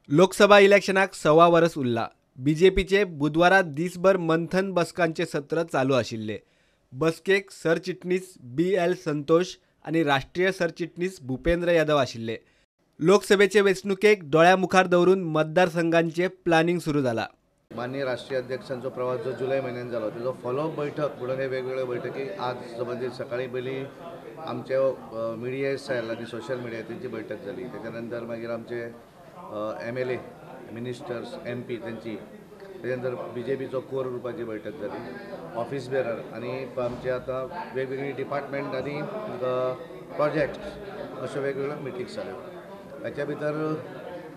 लोकसभा इलेक्शनाक 1.25 वर्स उरला. बीजेपीचे बुधवारा दिसभर मंथन बसकांचे सत्र चालू आशिल्ले. बसकेक सरचिटणीस BL Santosh आनी राष्ट्रीय सरचिटणीस भूपेंद्र यादव आशिल्ले. लोकसभेचे वेंचणुकेक दोळ्या मुखार दवरून मतदारसंघांचे प्लानिंग सुरू जाला. माननीय राष्ट्रीय अध्यक्षांचो प्रवास जो जुलय म्हयन्यान जालो तेजो फॉलोअप बैठक म्हणून हे वेगवेगळ्यो बैठकी आज संबंदीत सकाळी पयलीं आमचे मिडिया सेल आनी सोशल मिडिया तेंची बैठक जाली. तेच्या नंतर मागीर आमचे MLA, ministers, MP तेंची, तेच्या नंतर बीजेपीचो कोर ग्रुपाची बैठक जाली, ऑफिस बेरर आनी आमचे आतां वेगवेगळी डिपार्टमेंट आनी प्रोजेक्ट्स अश्यो वेगवेगळ्यो मिटिंग्स जाल्यो. हाच्या भितर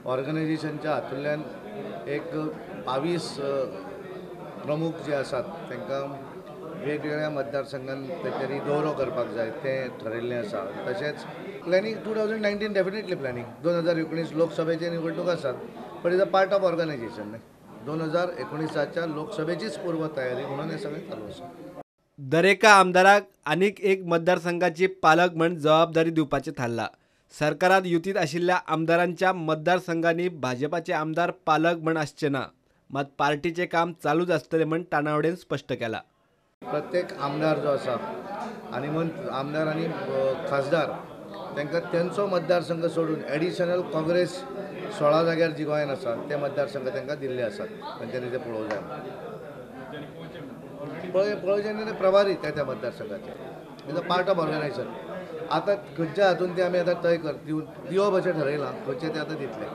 ऑर्गनायजेशनच्या हातूंतल्यान एक 22 प्रमुख जे आसात तांकां वेगवेगळ्या मतदारसंघान तेंच्यांनी दौरो करपाक जाय तें ठरयल्लें आसा. तशेंच प्लॅनिंग 2019 डेफिनेटली प्लॅनिंग 2019 लोकसभेचे निवडणूक आसात, but is a part of organisation न्ही. 2019च्या लोकसभेचीच पूर्व तयारी म्हणून हें सगळें चालू आसा. दरेका आमदाराक आनीक एक मतदारसंघाची पालक म्हण जबाबदारी दिवपाचें थारलां. सरकारात युतीत आशिल्ल्या आमदारांच्या मतदारसंघांनी भाजपाचे आमदार पालक म्हण आसचे ना, मात पार्टीचें काम चालूच आसतलें म्हण तानावडेन स्पश्ट केलां. प्रत्येक आमदार जो आसा आनी आमदार आनी खासदार तांकां तेंचो मतदारसंघ सोडून एडिशनल काँग्रेस 16 जाग्यार जी गोंयांत आसा ते मतदारसंघ तांकां दिल्ले आसात, तांच्यांनी ते पळोवंक जाय. पळोवचे प्रभारी त्या त्या मतदारसंघाचे is a part of organisation. आतां खंयच्या हातून ते आमी आतां तय कर दिवप अशें ठरयलां, खंयचे ते आतां दितले.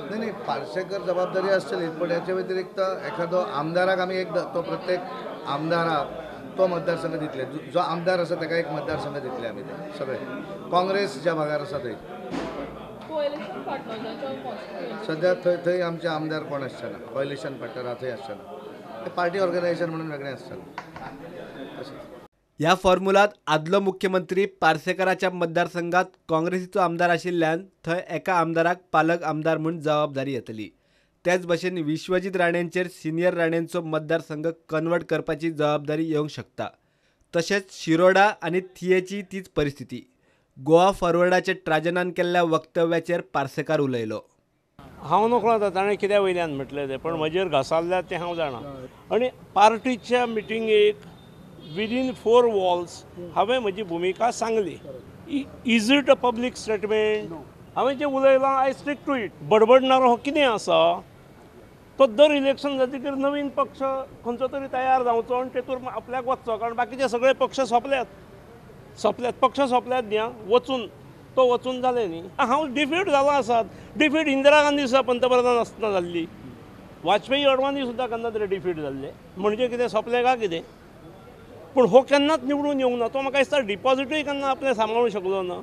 नाही नाही, पार्सेकर जबाबदारी आसतली, पण ह्याच्या व्यतिरिक्त एखादो आमदाराक आमी एक तो प्रत्येक आमदाराक तो मतदारसंघ दितले. जो आमदार आसा ताका एक मतदारसंघ दितले आमी ते सगळे काँग्रेस ज्या भागार आसा थंय. सद्या थंय थंय आमचे आमदार कोण आसचे ना, कोएलिशन पार्टनर थंय आसचे ना, ते पार्टी ऑर्गनायझेशन म्हणून वेगळें आसतलें. ह्या फॉर्मुलात आदलो मुख्यमंत्री पार्सेकराच्या मतदारसंघात काँग्रेसीचो आमदार आशिल्ल्यान थंय एका आमदाराक पालक आमदार म्हूण जबाबदारी येतली. तेच भशेन विश्वजीत राणेंचेर सिनियर राणेंचो मतदारसंघ कन्वर्ट करपाची जबाबदारी येवंक शकता. तशेंच शिरोडा आनी थियेची तीच परिस्थिती. गोवा फॉरवर्डाचे ट्राजनान केल्ल्या वक्तव्याचेर पार्सेकार उलयलो. हांव नकळो आतां ताणें कित्या वयल्यान म्हटलें तें, पण म्हजेर घासारल्या तें हांव जाणा. आनी पार्टीच्या मिटिंगेक विदीन 4 वॉल्स हांवें म्हजी भुमिका सांगली. Is it a public statement? हांवें जें उलयलां I stick to it. बडबडणारो हो कितें आसा तो दर इलेक्शन जातकीर नवीन पक्ष खंयचो तरी तयार जावचो आनी तेतूर आपल्याक वचचो, कारण बाकीचे सगळे पक्ष सोंपल्यात सोंपल्यात पक्ष सोंपल्यात न्ही, वचून तो वचून जालें न्ही. हांव डिफीट जालो आसात. डिफीट इंदिरा गांधी सुद्दां पंतप्रधान आसतना जाल्ली, वाजपेयी अडवाणी सुद्दां केन्ना तरी डिफीट जाल्ले. म्हणजे कितें सोंपलें काय कितें? पूण हो केन्नाच निवडून येवंक ना. तो म्हाका दिसता डिपॉजिटूय केन्ना आपलें सांबाळूंक शकलो ना.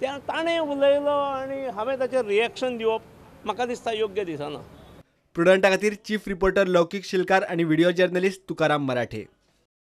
त्या ताणें उलयलो आनी हांवें ताचेर रिएक्शन दिवप म्हाका दिसता योग्य दिसना. प्रुडंटा खातीर चीफ रिपोर्टर लौकीक शिलकार आनी व्हिडिओ जर्नलिस्ट तुकाराम मराठे.